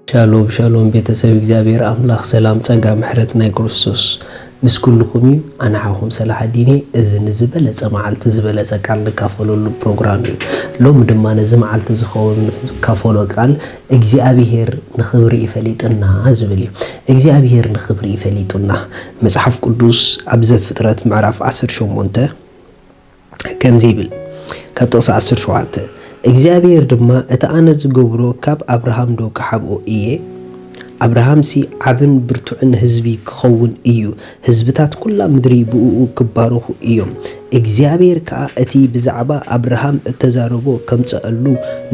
ሻሎም ሻሎም ቤተሰብ እግዚኣብሔር ኣምላኽ ሰላም ጸጋ ምሕረት ናይ ክርስቶስ ምስ ኩልኹም እዩ። ኣነ ሓውኹም ሰላሓዲን እየ። እዚ ንዝበለጸ መዓልቲ ዝበለጸ ቃል ንካፈለሉ ፕሮግራም እዩ። ሎሚ ድማ ነዚ መዓልቲ ዝኸውን ንካፈሎ ቃል እግዚኣብሔር ንኽብሪ ይፈሊጥና ዝብል እዩ። እግዚኣብሔር ንኽብሪ ይፈሊጡና። መጽሓፍ ቅዱስ ኣብ ዘፍጥረት ምዕራፍ ዓሰርተ ሸሞንተ ከምዚ ይብል፣ ካብ ጥቕሲ ዓሰርተ ሸውዓተ፣ እግዚኣብሔር ድማ፣ እቲ ኣነ ዝገብሮ ካብ ኣብርሃም ዶ ክሓብኦ እየ? ኣብርሃምሲ ዓብን ብርቱዕን ህዝቢ ክኸውን እዩ፣ ህዝብታት ኩላ ምድሪ ብእኡ ክባረኹ እዮም። እግዚኣብሔር ከኣ እቲ ብዛዕባ ኣብርሃም እተዛረቦ ከምጽኣሉ፣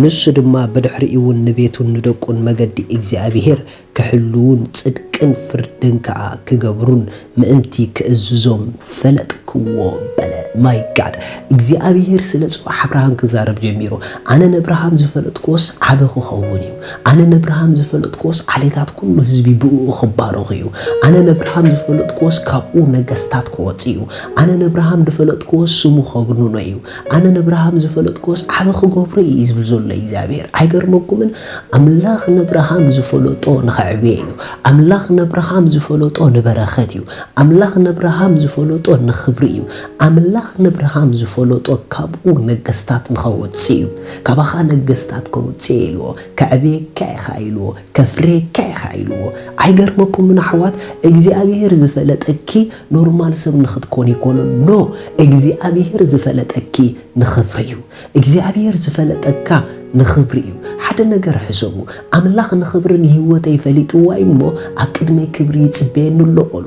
ንሱ ድማ ብድሕሪኡ እውን ንቤቱን ንደቁን መገዲ እግዚኣብሔር ክሕልዉን ጽድቅን ፍርድን ከኣ ክገብሩን ምእንቲ ክእዝዞም ፈለጥክዎ በለ። ማይ ጋድ፣ እግዚኣብሔር ስለ ጽባሕ ኣብርሃም ክዛረብ ጀሚሩ። ኣነ ነብርሃም ዝፈለጥክዎስ ዓቢ ክኸውን እዩ። ኣነ ነብርሃም ዝፈለጥክዎስ ዓሌታት ኩሉ ህዝቢ ብእኡ ክባረኹ እዩ። ኣነ ነብርሃም ዝፈለጥክዎስ ካብኡ ነገስታት ክወጽእ እዩ። ኣነ ነብርሃም ዝፈለጥክዎስ ስሙ ከግንኖ እዩ። ኣነ ነብርሃም ዝፈለጥክዎስ ዓቢ ክገብሮ እዩ ዝብል ዘሎ እግዚኣብሔር። ኣይገርመኩምን? ኣምላኽ ነብርሃም ዝፈለጦ ንኸዕብየ እዩ። ኣምላኽ ነብርሃም ዝፈለጦ ንበረኸት እዩ። ኣምላኽ ነብርሃም ዝፈለጦ ንኽብሪ እዩ። ኣምላኽ ነብርሃም ዝፈለጦ ካብኡ ነገስታት ንኸወጽእ እዩ። ካባኻ ነገስታት ከውጽእ ኢልዎ፣ ከዕብየካ ኢኻ ኢልዎ፣ ከፍርየካ ኢኻ ኢልዎ። ኣይገርመኩምን ኣሕዋት? እግዚኣብሔር ዝፈለጠኪ ኖርማል ሰብ ንኽትኮን ይኮኑ። ኖ፣ እግዚኣብሔር ዝፈለጠኪ ንኽብሪ እዩ። እግዚኣብሔር ዝፈለጠካ ንኽብሪ እዩ። ሓደ ነገር ሕሰቡ። ኣምላኽ ንኽብሪ ንህይወተይ ፈሊጥዋ እዩ እሞ ኣብ ቅድመይ ክብሪ ይጽበየኒ ኣሎ በሉ።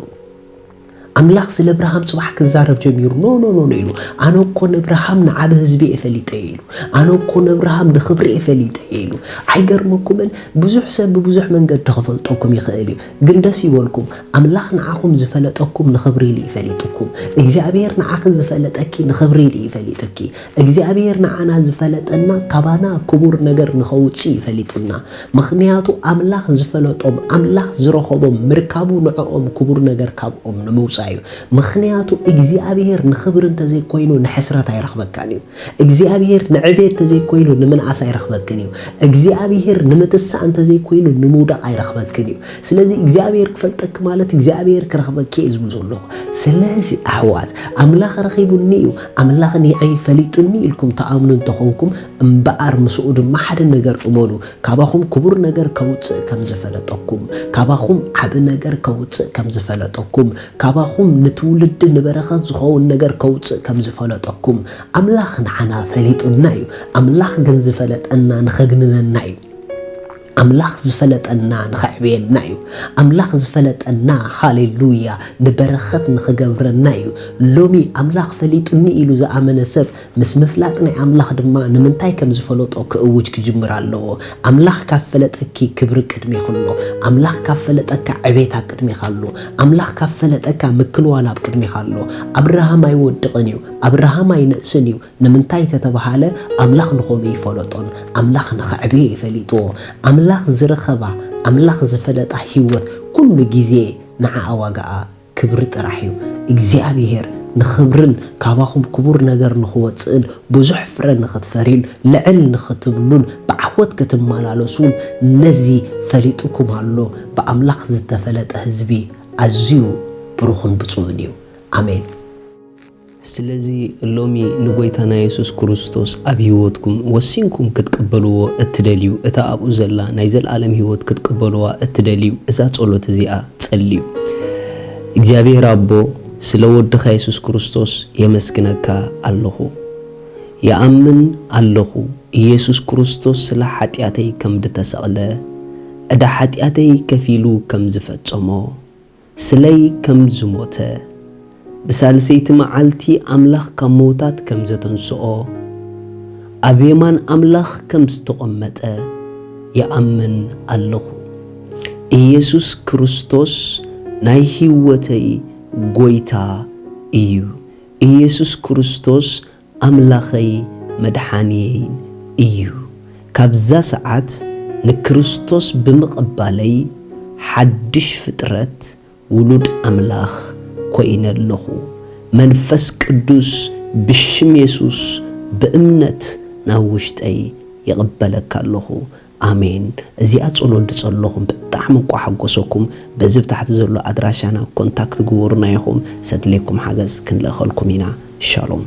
ኣምላኽ ስለ ኣብርሃም ጽባሕ ክዛረብ ጀሚሩ። ኖ፣ ኖ፣ ኖ፣ ኖ ኢሉ። ኣነ እኮ ንኣብርሃም ንዓቢ ህዝቢ እየ ፈሊጠ ኢሉ። ኣነ እኮ ንኣብርሃም ንኽብሪ እየ ፈሊጠ ኢሉ። ኣይገርመኩምን? ብዙሕ ሰብ ብብዙሕ መንገዲ ክፈልጠኩም ይኽእል እዩ። ግን ደስ ይበልኩም፣ ኣምላኽ ንዓኹም ዝፈለጠኩም ንኽብሪ ኢሉ እዩ ፈሊጥኩም። እግዚኣብሔር ንዓኺ ዝፈለጠኪ ንኽብሪ ኢሉ እዩ ፈሊጥኪ። እግዚኣብሔር ንዓና ዝፈለጠና ካባና ክቡር ነገር ንኸውጽእ እዩ ፈሊጡና። ምኽንያቱ ኣምላኽ ዝፈለጦም፣ ኣምላኽ ዝረኸቦም ምርካቡ ንዕኦም ክቡር ነገር ካብኦም ንምውጻእ እዩ። ምኽንያቱ እግዚኣብሔር ንኽብሪ እንተዘይኮይኑ ንሕስረት ኣይረኽበካን እዩ። እግዚኣብሔር ንዕቤት እንተዘይኮይኑ ንምንኣስ ኣይረኽበክን እዩ። እግዚኣብሔር ንምትሳእ እንተዘይኮይኑ ንምውዳቕ ኣይረኽበክን እዩ። ስለዚ እግዚኣብሔር ክፈልጠኪ ማለት እግዚኣብሔር ክረኽበኪ እየ ዝብል ዘለኹ። ስለዚ ኣሕዋት፣ ኣምላኽ ረኺቡኒ እዩ፣ ኣምላኽ ንዓይ ፈሊጡኒ ኢልኩም ትኣምኑ እንተኾንኩም፣ እምበኣር ምስኡ ድማ ሓደ ነገር እመኑ፣ ካባኹም ክቡር ነገር ከውጽእ ከም ዝፈለጠኩም፣ ካባኹም ዓቢ ነገር ከውጽእ ከም ዝፈለጠኩም፣ ካባኹም ንትውልዲ ንበረኸት ዝኸውን ነገር ከውጽእ ከም ዝፈለጠኩም፣ ኣምላኽ ንዓና ፈሊጡና እዩ። ኣምላኽ ግን ዝፈለጠና ንኸግንነና እዩ። ኣምላኽ ዝፈለጠና ንኸዕብየና እዩ። ኣምላኽ ዝፈለጠና፣ ሃሌሉያ፣ ንበረኸት ንኽገብረና እዩ። ሎሚ ኣምላኽ ፈሊጡኒ ኢሉ ዝኣመነ ሰብ፣ ምስ ምፍላጥ ናይ ኣምላኽ ድማ ንምንታይ ከም ዝፈለጦ ክእውጅ ክጅምር ኣለዎ። ኣምላኽ ካብ ፈለጠኪ ክብሪ ቅድሜኺ ኣሎ። ኣምላኽ ካብ ፈለጠካ ዕቤት ኣብ ቅድሜኻ ኣሎ። ኣምላኽ ካብ ፈለጠካ ምክንዋን ኣብ ቅድሜኻ ኣሎ። ኣብርሃም ኣይወድቕን እዩ። ኣብርሃም ኣይንእስን እዩ። ንምንታይ ተተባሃለ፣ ኣምላኽ ንኸምኡ ይፈለጦን ኣምላኽ ንኸዕብዮ ይፈሊጥዎ። ኣምላኽ ዝረኸባ፣ ኣምላኽ ዝፈለጣ ህይወት ኩሉ ግዜ ንዓኣ ዋጋኣ ክብሪ ጥራሕ እዩ። እግዚኣብሔር ንኽብርን ካባኹም ክቡር ነገር ንኽወጽእን ብዙሕ ፍረ ንኽትፈርዩን ልዕል ንኽትብሉን ብዓወት ክትመላለሱን ነዚ ፈሊጥኩም ኣሎ። ብኣምላኽ ዝተፈለጠ ህዝቢ ኣዝዩ ብሩኽን ብጹእን እዩ። ኣሜን። ስለዚ ሎሚ ንጎይታና የሱስ ክርስቶስ ኣብ ህይወትኩም ወሲንኩም ክትቅበልዎ እትደልዩ፣ እታ ኣብኡ ዘላ ናይ ዘልኣለም ህይወት ክትቅበልዋ እትደልዩ፣ እዛ ጸሎት እዚኣ ጸልዩ። እግዚኣብሔር ኣቦ፣ ስለ ወድኻ የሱስ ክርስቶስ የመስግነካ ኣለኹ። ይኣምን ኣለኹ፣ ኢየሱስ ክርስቶስ ስለ ሓጢኣተይ ከም ድተሰቕለ፣ ዕዳ ሓጢኣተይ ከፊሉ ከም ዝፈጸሞ፣ ስለይ ከም ዝሞተ፣ ብሳልሰይቲ መዓልቲ ኣምላኽ ካብ መውታት ከም ዘተንስኦ፣ ኣብ የማን ኣምላኽ ከም ዝተቐመጠ ይኣምን ኣለኹ። ኢየሱስ ክርስቶስ ናይ ህይወተይ ጎይታ እዩ። ኢየሱስ ክርስቶስ ኣምላኸይ መድሓንየይን እዩ። ካብዛ ሰዓት ንክርስቶስ ብምቕባለይ ሓድሽ ፍጥረት ውሉድ ኣምላኽ ኮይነ ኣለኹ። መንፈስ ቅዱስ ብሽም የሱስ ብእምነት ናብ ውሽጠይ ይቕበለካ ኣለኹ። ኣሜን። እዚኣ ጸሎት ድጸለኹም ብጣዕሚ እኳ ሓጎሰኩም፣ በዚ ብታሕቲ ዘሎ ኣድራሻና ኮንታክት ግበሩና ኢኹም። ሰድሌኩም ሓገዝ ክንልእኸልኩም ኢና። ሻሎም።